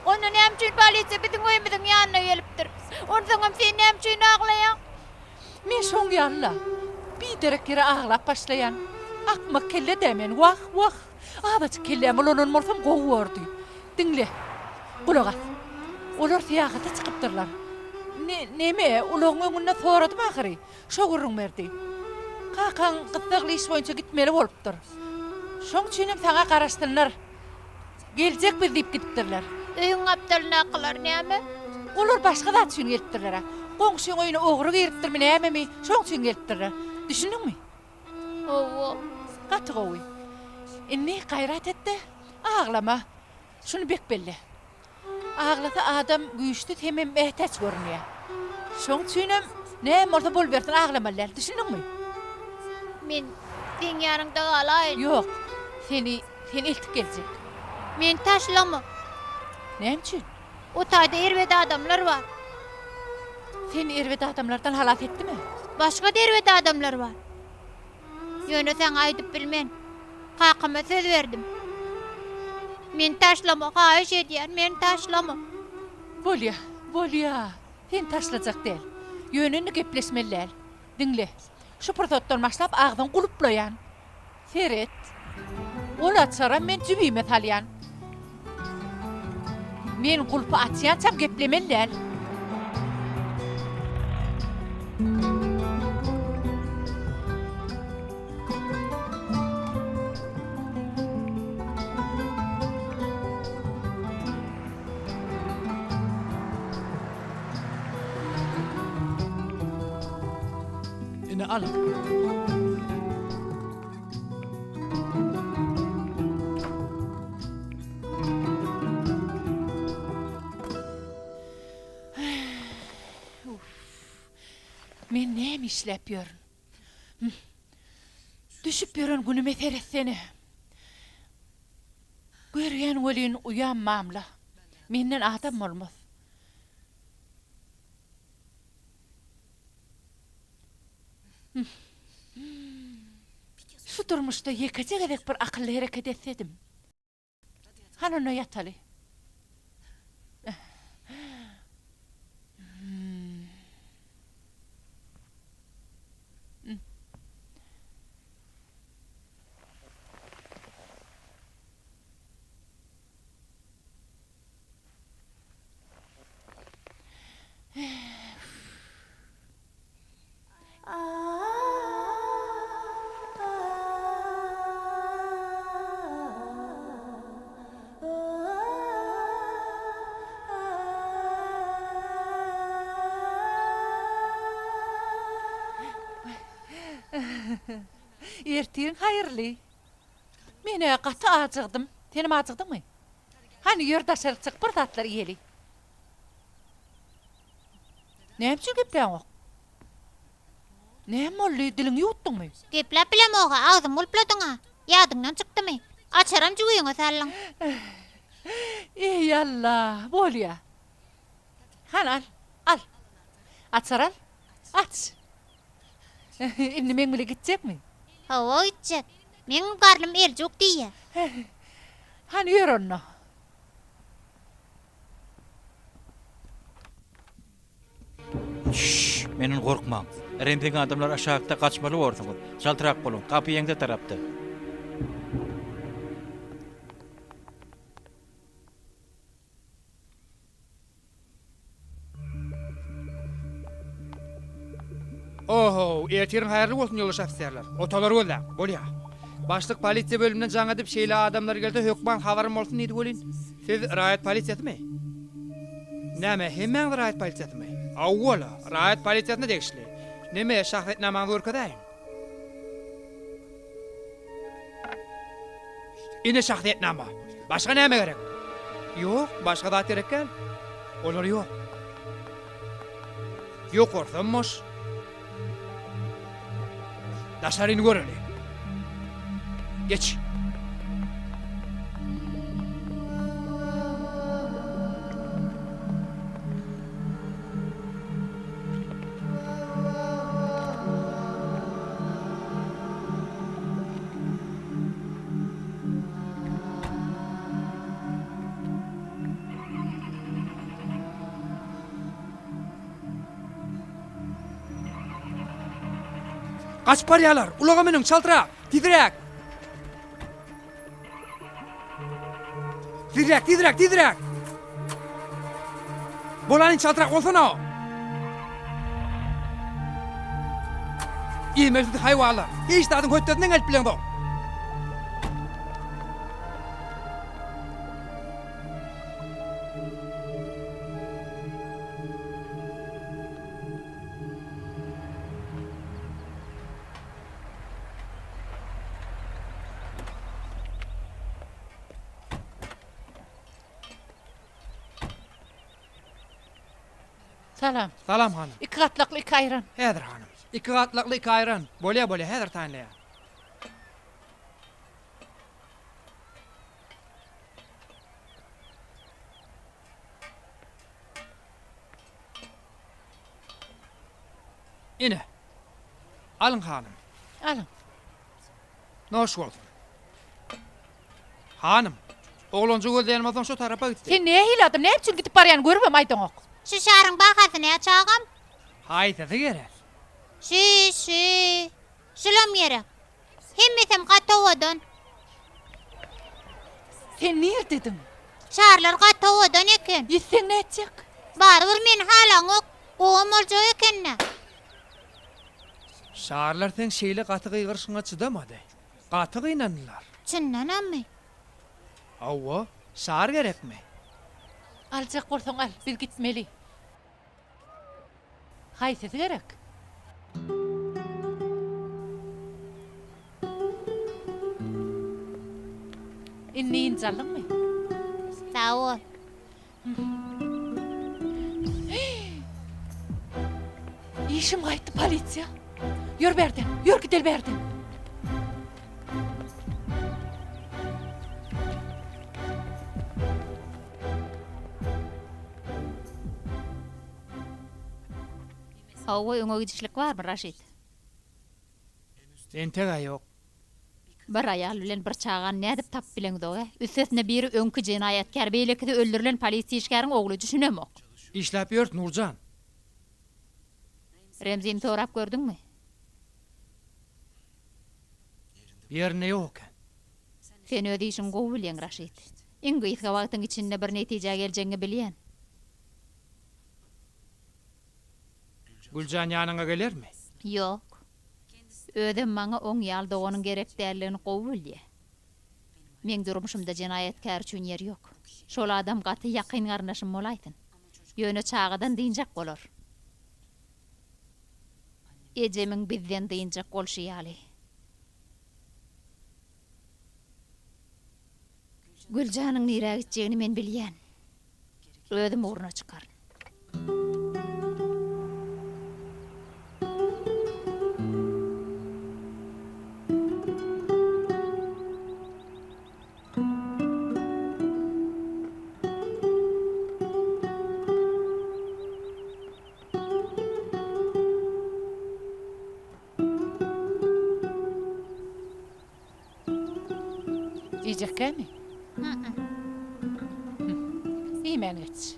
Onda näme üçin polisiýa biziň öýümiziň ýanyna gelipdir? Onsoňam sen näme üçin aglaýaň? Men şoň ýaly-la, biderek ýere aglap başlaýan. Akmak kelle-dä men, wah, wah! Azajyk kellämi ulanan bolsam gowy bordy. Diňle, gulak as. Olar syýahata çykypdyrlar. Ne, neme, ulagyň öňünde soradym ahyry. Şo gürrüň berdi. Kakaň gyssagly iş boýunça gitmeli bolupdyr. Şoň üçinem saňa garaşsynlar. Geljek biz diýip gidipdirler. Öýüň gapdalyndakylar näme? Olar başga zat üçin gelipdirler-ä. Goňşyň öýüne ogry giripdirmi nämemi, şoň üçin gelipdirler. Düşündiňmi? Hawa. Gaty gowy. Indi gaýrat et-de, aglama. Şuny bek belle. Aglasa adam güýçsüz hemem mätäç görünýär. Şoň üçinem näme bolsa bolubersin aglamaly däl. Düşündiňmi? Men seň ýanyňda galaýyn. Ýok. Seni, seni eltip geljek. Meni taşlama. Näme üçin? O taýda erbet adamlar bar. Seni erbet adamlardan halas etdimi? Başga-da erbet adamlar bar. Ýöne saňa aýdyp bilmen. Kakama söz berdim. Meni taşlama, haýyş edýän, meni taşlama. Bolýa, bolýa. Seni taşlajak däl. Ýöne indi gepleşmeli däl. Diňle. Şu pursatdan başlap agzyňy gulplaýan. Seret. Ol açaram men jübime salýan. Men gulpy açýançam geplemeli däl. Ine alyň. Men näme işläp ýörün? Düşüp ýören günüme seretsene. Görýän welin uýam mamla. Menden adam bolmaz. Şu durmuşda ýekeje gezek bir akylly hereket etsedim. Hany onda ýataly. Ertiriň haýyrly. Men-ä gaty ajygdym. Senem ajygdyňmy? Hany ýör daşaryk çykyp bir zatlar iýeli. Näme üçin gepläňok? Näme boldy, diliňi ýuwutdyňmy? Gepläp bilemog-a, agzymy gulpladyň-a. Ýadyňdan çykdymy? Açaram jübiňe saldyň. Eý, Alla, bolýa. Hany al, al. Açar al. Aç. Indi meň bile gitjekmi? Hawa gitjek. Meňem garnym eljuk diýýä. Hany ýör onda. Şşş! Menden gorkmaň. Remziň adamlary aşakda, gaçmaly borsuňyz. Çaltrak boluň, gapy ýeňse tarapda. Ohow, ertiriň haýyrly bolsun ýoldaş ofiserler. Otalary gözläň. Bolýa. Başlyk polisiýa bölüminden jaň edip şeýle adamlar gelse hökman habarym bolsun diýdi welin, siz raýat polisiýasymy? Näme, hemmäňiz raýat polisiýasymy? Hawa-la, raýat polisiýasyna degişli. Neme, şahsyýetnamaňyzy görkezäýiň. Ine şahsyýetnama. Başga näme gerek? Ýok, başga zat gerek däl. Olar ýok. Ýokarsam boş. Daşaryny göreli. Geç. Gaçyp barýarlar! Ulaga münüň, çaltrak! Tizräk! Tizräk, tizräk, tizräk! Bolany çaltrak bolsana! Iýmeli sizi haýwanlar! Hiç zadyň hötdesinden gelip bileňzok! Salam. Salam hanym. Iki gatlakly iki aýran. Häzir hanym. Iki gatlakly iki aýran. Bolýa bolýa häzir taýynlaýan. Ine. Alyň hanym. Alyň. Noş bolsun. Hanym, oglanjygy gözleýän bolsaň şo tarapa gitdi. Sen nähili adam, näme üçin gidip barýanyny görübem aýdaňok. Şu şaryň bahasy näçe agam? Haýsysy gerek? Şu, şu. Şulam gerek. Hemmesem gaty owadan. Sen nirdediň? Şarlar gaty owadan eken. Ýitseň nätjek? Barybir meni halaňok. Gowam boljak eken-dä. Şarlar seň şeýle gaty gygyryşyňa çydamady. Gaty gynandylar. Çyndanammy? Hawa, şar gerekmi? Aljak bolsaň al, biz gitmeli. Haýsysy gerek? Indi ynjaldyňmy? Sag bol. Işim gaýtdy polisiýa. Ýör bärden, ýör gideli bärden. Hawa, öňe gidişlik barmy, Raşid? Entek-ä ýok. Bir aýal bilen bir çagany nädip tapyp bileňzog-ä? Üstesine biri öňki jenaýatkär, beýlekisi öldürilen polisiýa işgäriň ogly, düşünemok. Işläp ýörüs, Nurjan. Remzini sorap gördüňmi? Ýerinde ýok eken. Sen öz işiňi gowy bilýäň, Raşid. Iň gysga wagtyň içinde bir netijä geljegiňi bilýän. Güljan ýanyňa gelermi? Ýok. Özem maňa oň ýaly doganyň gerek däldigini gowy bilýä. Meň durmuşymda jenaýatkär üçin ýer ýok. Şol adam gaty ýakyn garyndaşym bolaýsyn. Ýöne çagadan dynjak bolar. Ejemiň bizden dynjak bolşy ýaly. Güljanyň nirä gitjegini men bilýän. Özüm ugruna çykaryn. Iýjekkämi? Iýmän geç.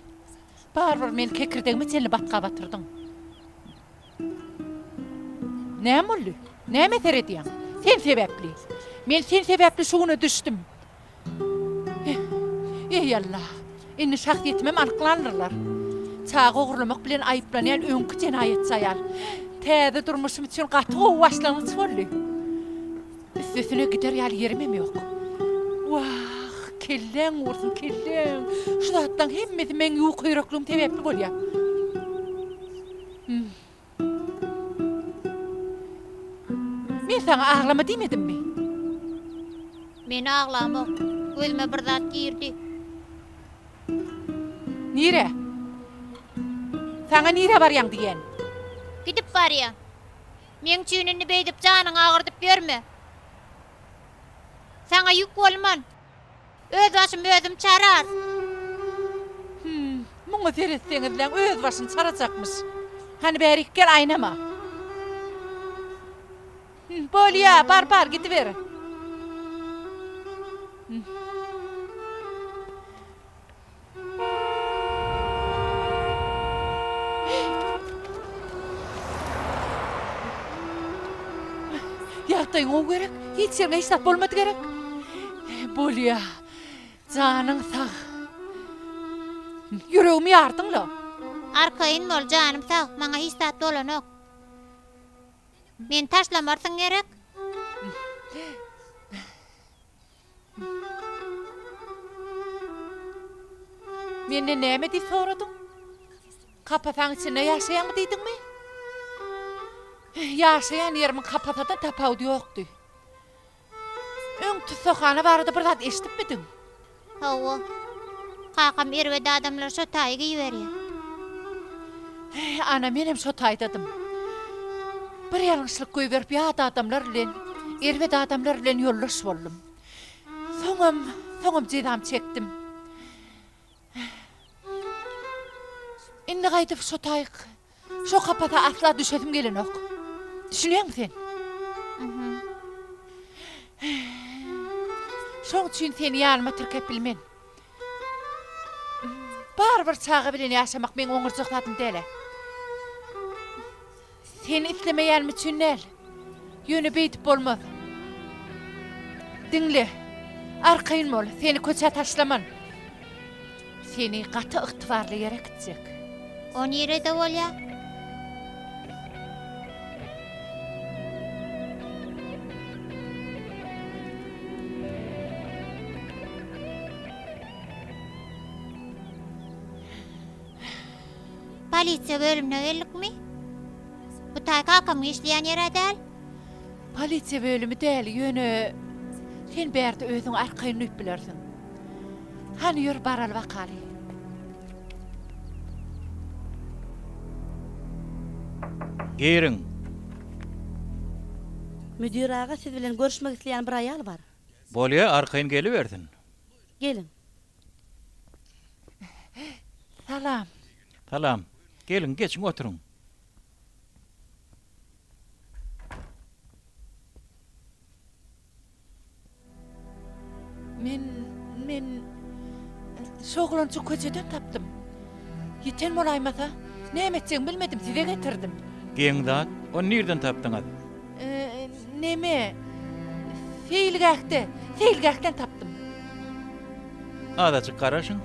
Barybir meni kekirdegime çenli batga batyrdyň. Näme boldy? Nämä seredýäň? Sen sebäpli. Men sen sebäpli şu güne düşdüm. Eý, Alla! Indi şahsyýetimem anyklandyrlar. Çaga ogurlamak bilen aýyplanýan öňki jenaýatçy aýal. Täze durmuşym üçin gaty gowy başlangyç boldy. Üstesine gider ýaly ýerimem ýok. Wah, kelläň gursun, kelläň! Şu zatlaň hemmesi meň ýuka ýürekligim sebäpli bolýar. Men saňa aglama diýmedimmi? Men aglamok. Gözüme bir zat girdi. Nirä? Saňa nirä barýaň diýýän? Gidip barýan. Meň üçin indi beýdip janyňy agyrdyp ýörme. Saňa ýük bolman. Öz başymy özüm çarar. Hüm, muňa seretseňizläň, öz başyny çarajakmyş. Hany bärik gel, aýnama. Hüm, bolýa, bar, bar, gidiber. Hüm. Ýagdaýyň gowy gerek? Hiç ýeriňe hiç zat bolmady gerek? Bolýa. Janyň sag. Ýüregimi ýardyň-la. Arkaýyn bol, janym sag, maňa hiç zat bolanok. Meni taşlamarsyň gerek? Menden näme diýip soradyň? Kapasaň içinde ýaşaýaňmy diýdiňmi? Ýaşaýan ýerimiň kapasadan tapawudy ýokdy. Öň tussaghana barada bir zat eşidipmidiň? Hawa. Kakam erbet adamlary şo taýy giberýär. Ana, menem şo taýdadym. Bir ýalňyşlyk goýberip ýat adamlar bilen, erbet adamlar bilen ýoldaş boldum. Soňam, soňam jezamy çekdim. Indi gaýdyp şo taýyk Şo kapasa asla düşesim gelenok. Düşünýäňmi sen? Şoň üçin seni ýanyma tirkäp bilmen. Barybir çaga bilen ýaşamak meň oňarjak zadym däl-ä. Seni islemeýänim üçin däl. Ýöne beýdip bolmaz. Diňle. Arkaýyn bol, seni köçä taşlaman. Seni gaty ygtybarly ýere äkitjek. O nirede bolýar? Polisiýa bölümine geldikmi? Bu taý kakamyň işleýän ýer-ä däl. Polisiýa bölümi däl, ýöne sen bärde özüňi arkaýyn duýup bilersiň. Hany ýör baraly bakaly. Giriň. Müdir aga siz bilen görüşmek isleýän bir aýal bar. Bolýa, arkaýyn gelibersin. Geliň. Salam. Salam. Geliň, geçiň oturyň. Men, men şu oglanjygy köçeden tapdym. Ýiten bolaýmasa, näme etjegimi bilmedim, size getirdim. Geň zat, ony nirden tapdyňyz? Neme, seýilgähde, seýilgähden tapdym. Azajyk garaşyň.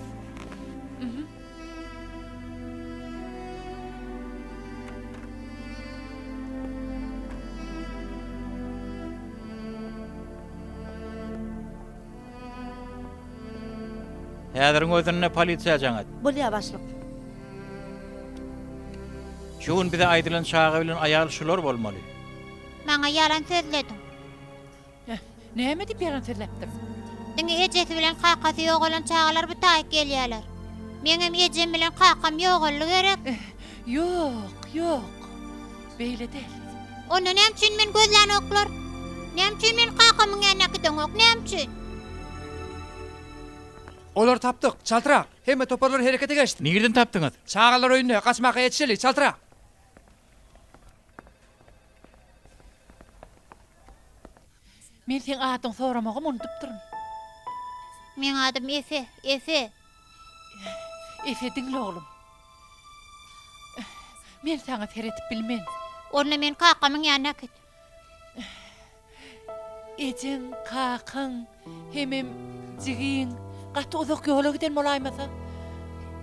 Häziriň özünde polisiýa jaň et. Bolýar, başlyk. Şu gün bize aýdylan çaga bilen aýal şular bolmaly. Maňa ýalan sözlediň. Näme diýip ýalan sözläpdir? Diňe ejesi bilen kakasy ýogalan çagalar bu taýyk gelýärler. Meňem ejem bilen kakam ýogaldy gerek? Ýok, ýok. Beýle däl. Onda näme üçin meni gözlänoklar? Näme üçin meni kakamyň ýanyna äkideňok? Näme üçin? Olary tapdyk. Çaltrak! Hemme toparlar herekete geçsin. Nirden tapdyňyz? Çagalar öýünde. Gaçmaka ýetişeli. Çaltrak! Men seň adyňy soramagam unudypdyryn. Meň adym Efe, Efe. Efe diňle oglum. Men saňa seredip bilmen. Onda meni kakamyň ýanyna äkit. Ejeň, kakaň hemem jigiň gaty uzak ýola giden bolaýmasa.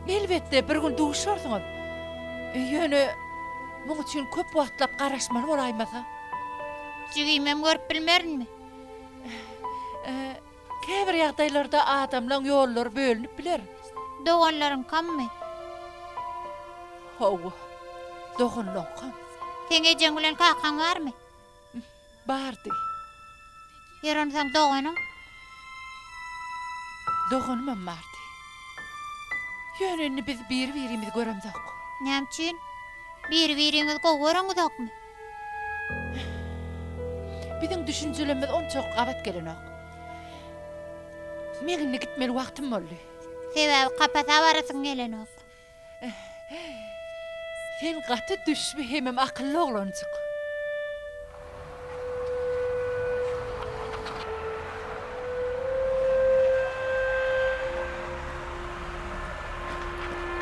Elbetde, bir gün duşarsyňyz. Ýöne muň üçin köp wagtlap garaşmaly bolaýmasa. Jigimem görüp bilmerinmi? Käbir ýagdaýlarda adamlaň ýollary bölünip biler. Doganlaryňkammy? Hawa, doganlaňkam. Seň ejeň bilen kakaň barmy? Bardy. Ýeri onsoň doganyň? Doganymam bardy. Ýöne indi biz biri-birimizi göremzok. Näme üçin? Biri-biriňizi gowy göreňizokmy? Biziň düşünjelerimiz onçakly gabat gelenok. Meň indi gitmeli wagtym boldy. Sebäbi kapasa barasyň gelenok. Sen gaty düşbi hemem akylly oglanjyk.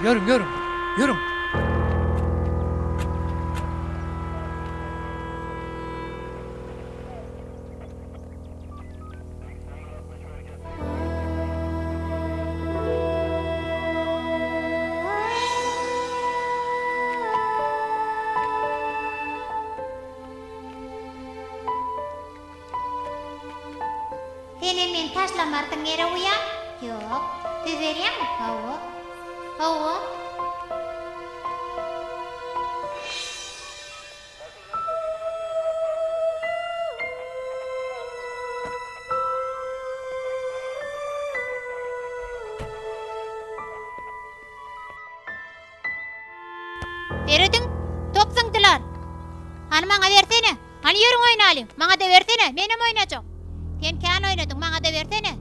Ýörüň, ýörüň, ýörüň! Senem meni taşlamarsyň gerek uýam? Ýok. Söz berýäňmi? Hawa. Hawa. Serediň, top zyňdylar. Hany maňa bersene. Hany ýörüň oýnalyň. Maňa-da bersene, menem oýnajak. Sen kän oýnadyň, maňa-da bersene.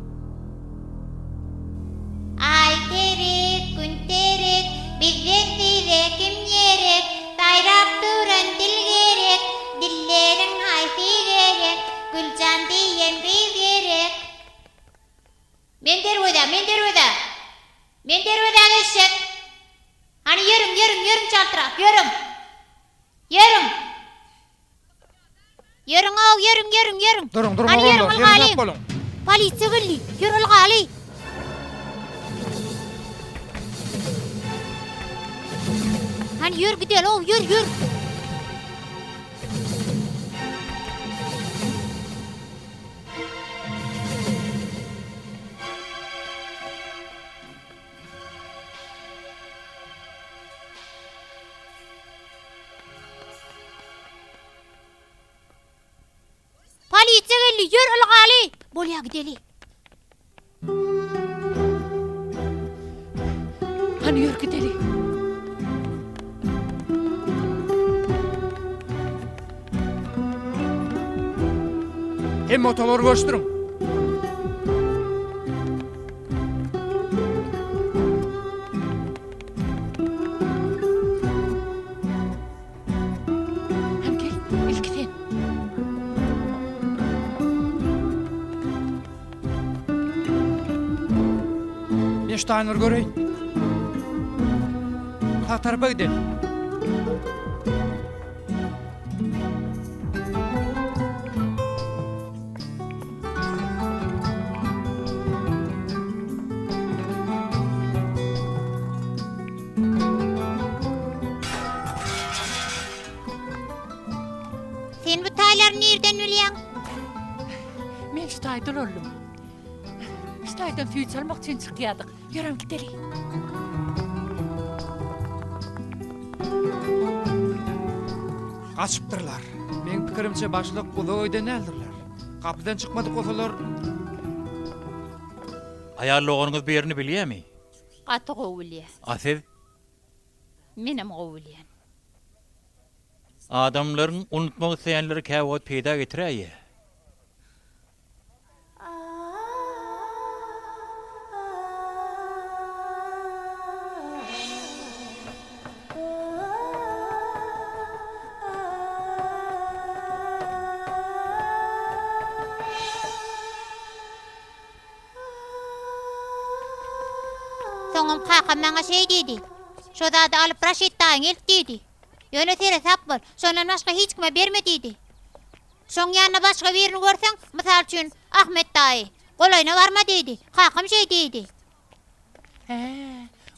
Aý terek, gün terek, bizden size kim gerek? Saýrap duran dil gerek, dilleriň haýsy gerek? Güljan diýen gyz gerek. Men derwezä, men derwezä. Men derwezä geçjek. Hany ýörüň, ýörüň, ýörüň çaltrak, ýörüň. Ýörüň. Ýörüň-ow, ýörüň, ýörüň, ýörüň. Duruň, duruň Hany ýörüň, oglanlar, ylgalyň. seresap boluň. Polisiýa geldi. Ýör, ylgaly. Hany ýör gideli-ow, ýör, ýör. Polisiýa geldi, ýör ylgaly. Bolýa gideli. Hany ýör gideli. Hemme otaglary görüşdiriň. Hany gel, ilki sen. Men şu taýynlary göreýin. Sag tarapa gidelim. Sen bu taýlary nirden bilýäň? Men şu taýda ulaldym. Şu taýdan süýt salmak üçin çykýardyk. Ýörem gideli. Gaçypdyrlar. Meň pikirimçe başlyk uzak öýden däldirler. Gapydan çykmadyk bolsalar. Aýal doganyňyz bu ýerini bilýämi? Gaty gowy bilýä. A siz? Menem gowy bilýän. Adamlaryň unutmak isleýänleri käwagt peýda getiräýýä. Soňam kakam maňa şeý diýdi. Şo zady alyp Raşid daýyňa elt diýdi. Ýöne seresap bol, şondan başga hiç kime berme diýdi. Şoň ýanynda başga birini görseň, mysal üçin, Ahmet daýy, golaýyna barma diýdi. Kakam şeý diýdi. Hä,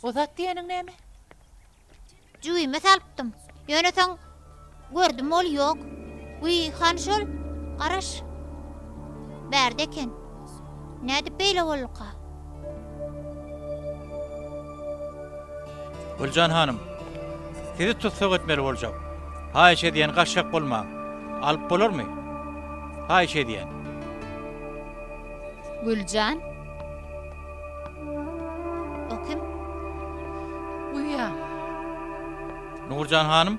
o zat diýeniň näme? Jübime salypdym. Ýöne soň gördüm ol ýok. Wiý, hany şol? Garaş. Bärde eken. Nädip beýle bolduka? Güljan hanym, sizi tussag etmeli boljak. Haýyş edýän, gaçjak bolmaň. Alyp bolarmy? Haýyş edýän. Güljan. O kim? Uýam. Nurjan hanym,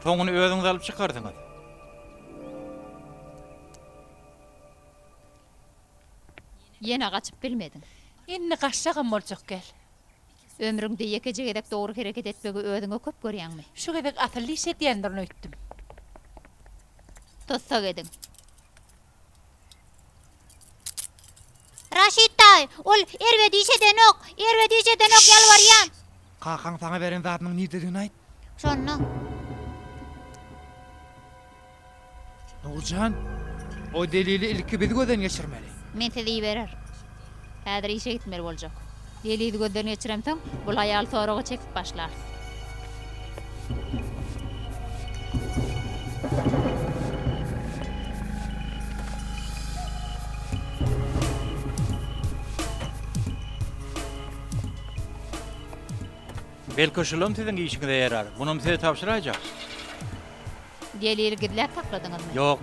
soňuny özüňiz alyp çykarsyňyz. Ýene gaçyp bilmediň. Indi gaçjagam boljak gel. Ömrüňde ýekeje gezek dogry hereket etmegi özüňe köp görýäňmi? Şu gezek asylly iş edýändirin öýtdüm. Tussag ediň. Raşid daýy, ol erbet iş edenok, erbet iş edenok, ýalbarýan. Kakaň saňa beren zadynyň nirdedigini aýt. Şonda. Nurjan, o delili ilki biz gözden geçirmeli. Men sizi iberer. Häzir işe gitmeli boljak. Delili gözden geçiremsoň, bul aýaly soraga çekip başlarys. Belki şulam siziň işiňize ýarar. Munam size tabşyraýjak. Delili gizläp sakladyňyzmy? Ýok.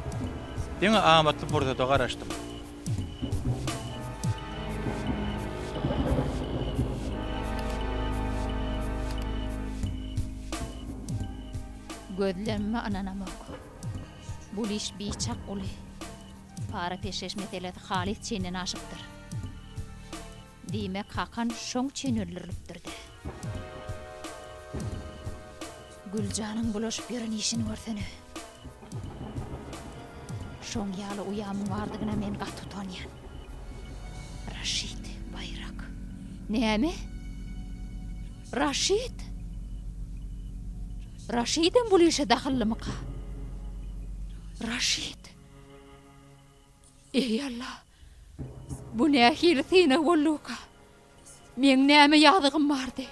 Diňe amatly pursata garaşdym. Gözlemime ynanamok. Bul iş biçak uly. Para-peşgeş meselesi halys çenden aşypdyr. Diýmek, Hakan şoň üçin öldürilipdir-dä. Güljanyň bulaşyp ýören işini görsene. Şoň ýaly uýamyň bardygyna men gaty utanýan. Raşid Baýrak. Näme? Raşid? Raşidem bul işe dahyllymyka? Raşid. Eý Alla! Bu nähili synag bolduka? Meň näme ýazygym bardy?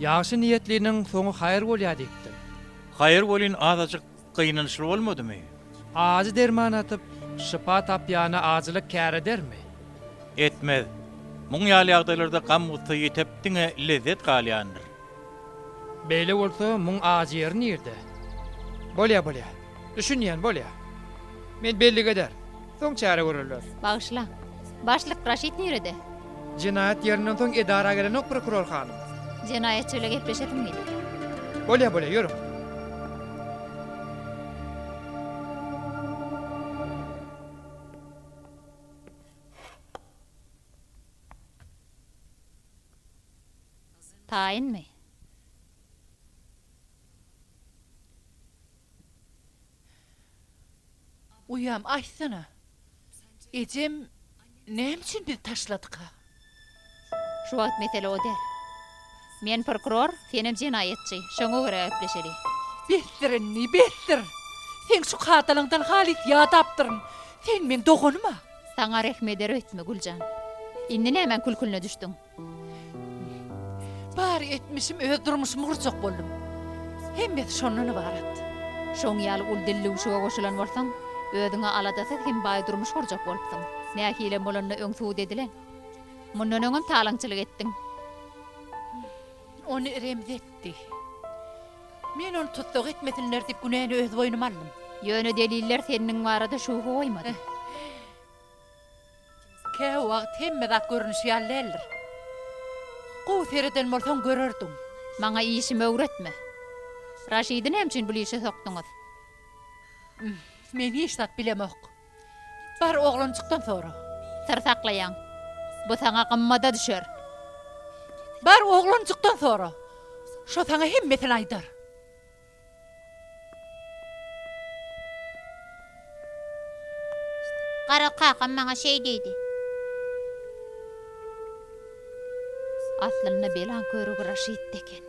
Ýagşy niýetliniň soňy haýyr bolýar diýipdir. Haýyr welin azajyk Gynançly bolmadymy? Ajy derman atyp, şypa tapýana ajylyk kär edermi? Etmez. Muň ýaly ýagdaýlarda gam-gussa ýitip, diňe lezzet galýandyr. Beýle bolsa, muň ajy ýeri nirde? Bolýa, bolýa. Düşünýän, bolýa. Men bellik ederin. Soň çäre görerler. Bagyşla. Başlyk Raşid nirede? Jenaýat ýerinden soň edara gelenok prokuror hanym. Jenaýatçy bile gepleşesim gelýär. Bolýa bolýa ýörüň. Taýynmy? Uýam, aýtsana, ejem näme üçin bizi taşladyka? Şu wagt mesele o däl. Men prokuror, senem jenaýatçy. Şoňa görä gepleşeli. Besdir indi, besdir! Seň şu kadalaňdan halys ýadapdyryn. Sen meň doganym-a! Saňa rehm eder öýtme, Güljan. Indi nämäň külküline düşdüň? Bar etmişim öz durmuşymy gurjak boldum. Hemmesi şondan ybarat. Şoň ýaly uly dillüwşüge goşulan bolsaň, özüňe aladasyz hem baý durmuş gurjak bolupsyň. Nähilem bolanda öň sud edilen. Mundan öňem talaňçylyk etdiň. Ony Remzi etdi. Men ony tussag etmesinler diýip günäni öz boýnuma aldym. Ýöne deliller seniň barada şübhe goýmady. Käwagt hemme zat görnüşi ýaly däldir. Gowy sereden bolsaň görerdiň. Maňa işimi öwretme. Raşidi näme üçin bul işe sokduňyz? Men hiç zat bilemok. Bar oglanjykdan sora. Syr saklaýaň. Bu saňa gymmada düşer. Bar oglanjykdan sora. Şo saňa hemmesini aýdar. Gara kakam maňa şeý diýdi. Aslynda belaň körügi Raşitde eken.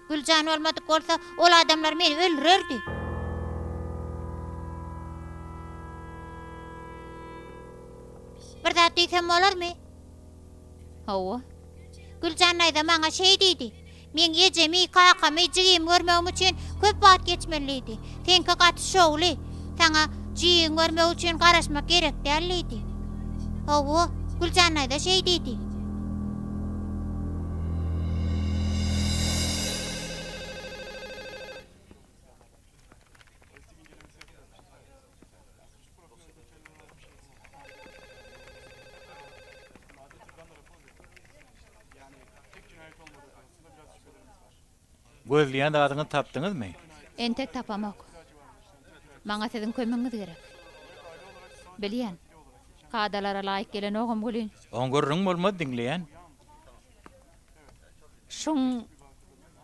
Güljan bolmadyk bolsa, ol adamlar meni öldürerdi. Bir zat diýsem bolarmy? Hawa. Güljan daýza maňa şeý diýdi. Meň ejemi, kakamy, jigimi görmegim üçin köp wagt geçmeli diýdi. Seňki gaty şowly. Saňa jigiňi görmek üçin garaşmak gerek däl diýdi. Hawa, Güljan daýza şeý diýdi. Gözleýän zadyňyzy tapdyňyzmy? Entek tapamok. Maňa siziň kömegiňiz gerek. Bilýän. Kadalara laýyk gelenogam welin. Oň gürrüň bolmaz diňleýän. Şuň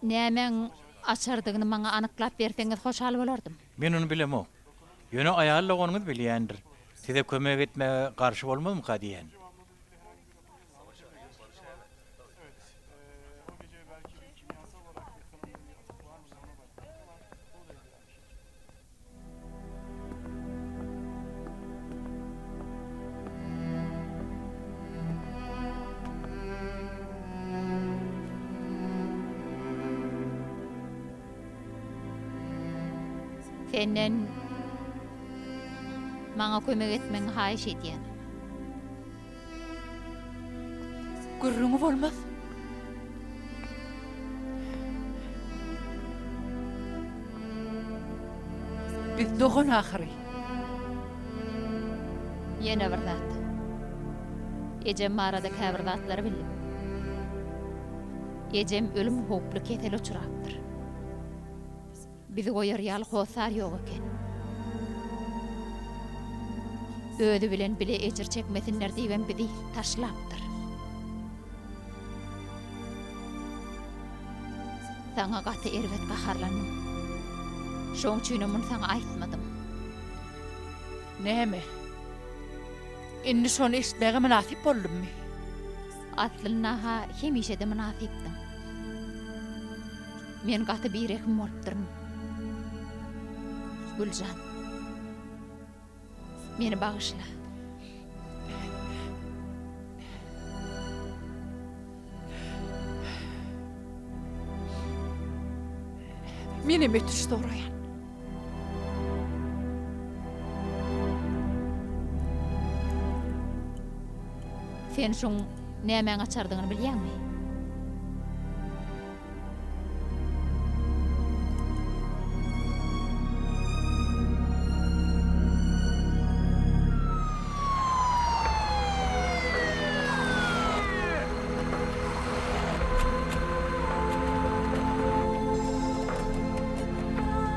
nämäň açardygyny maňa anyklap berseňiz hoşal bolardym. Men ony bilemok. Ýöne aýal doganyňyz bilýändir. Size kömek etmäge garşy bolmazmyka diýýän. Senden maňa kömek etmegiňi haýyş edýän. Gürrüňi bolmaz. Biz dogan ahyry. Ýene bir zat. Ejem barada käbir zatlary bildim. Ejem ölüm howply kesele uçrapdyr. Bizi goýar ýaly hossar ýok eken. Özi bilen bile ejir çekmesinler diýibem bizi taşlapdyr. Saňa gaty erbet gaharlandym. Şoň üçinem muny saňa aýtmadym. Näme? Indi şony eşitmäge mynasyp boldummy? Aslynda-ha hemişe-de mynasypdyň. Men gaty birehim bolupdyryn. Güljan. Meni bagyşla. Menem ötünç soraýan. Sen şuň nämäň açardygyny bilýäňmi?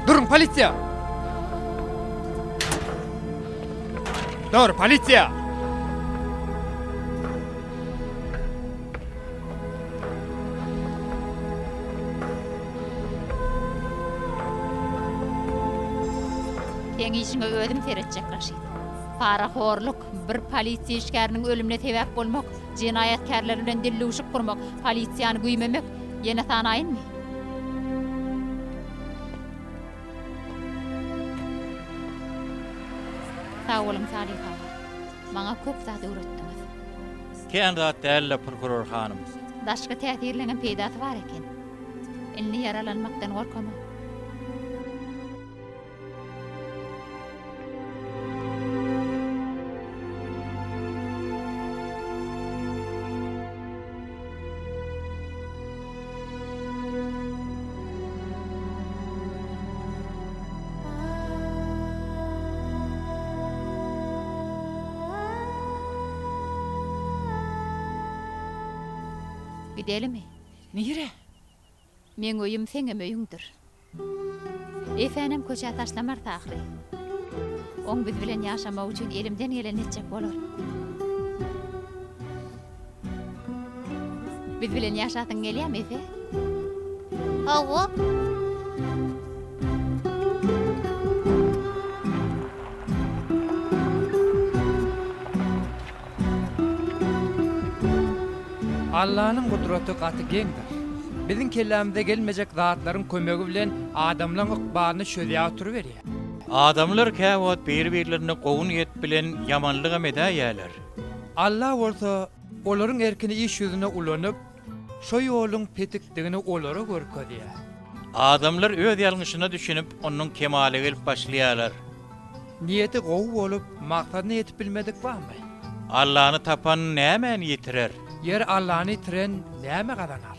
Duruň, polisiýa! Dur, polisiýa! Seň işiňe özüm seretjek, Raşid. Parahorluk, bir polisiýa işgäriniň ölümine sebäp bolmak, jenaýatkärler bilen dildüwşük gurmak, polisiýany güýmemek, ýene sanaýynmy? Sag boluň, Salyh aga. Maňa köp zat öwretdiňiz. Kän zat däl-le, prokuror hanym. Daşky täsirleňem peýdasy bar eken. Indi ýaralanmakdan gorkamok. Gidelimi? Nirä? Meň öýüm seňem öýüňdir. Efänem köçä taşlamarys ahyry. Oň biz bilen ýaşamagy üçin elimden gelenini etjek bolaryn. Biz bilen ýaşasyň gelýämi, Efe? Hawa. Allanyň gudraty gaty geňdir. Biziň kellämize gelmejek zatlaryň kömegi bilen adamlaň ykbalyny çözýär oturyberýär. Adamlar käwagt bir-birlerine gowy niýet bilen ýamanlygam edäýýärler. Alla bolsa olaryň erkini iş ýüzünde ulanyp, şo ýoluň petikdigini olara görkezýär. Adamlar öz ýalňyşyna düşünip, ondan kemala gelip başlaýarlar. Niýeti gowy bolup, maksadyna ýetip bilmedik barmy? Allany tapan nämäni ýitirer? Ýeri Allany ýitiren näme gazanar?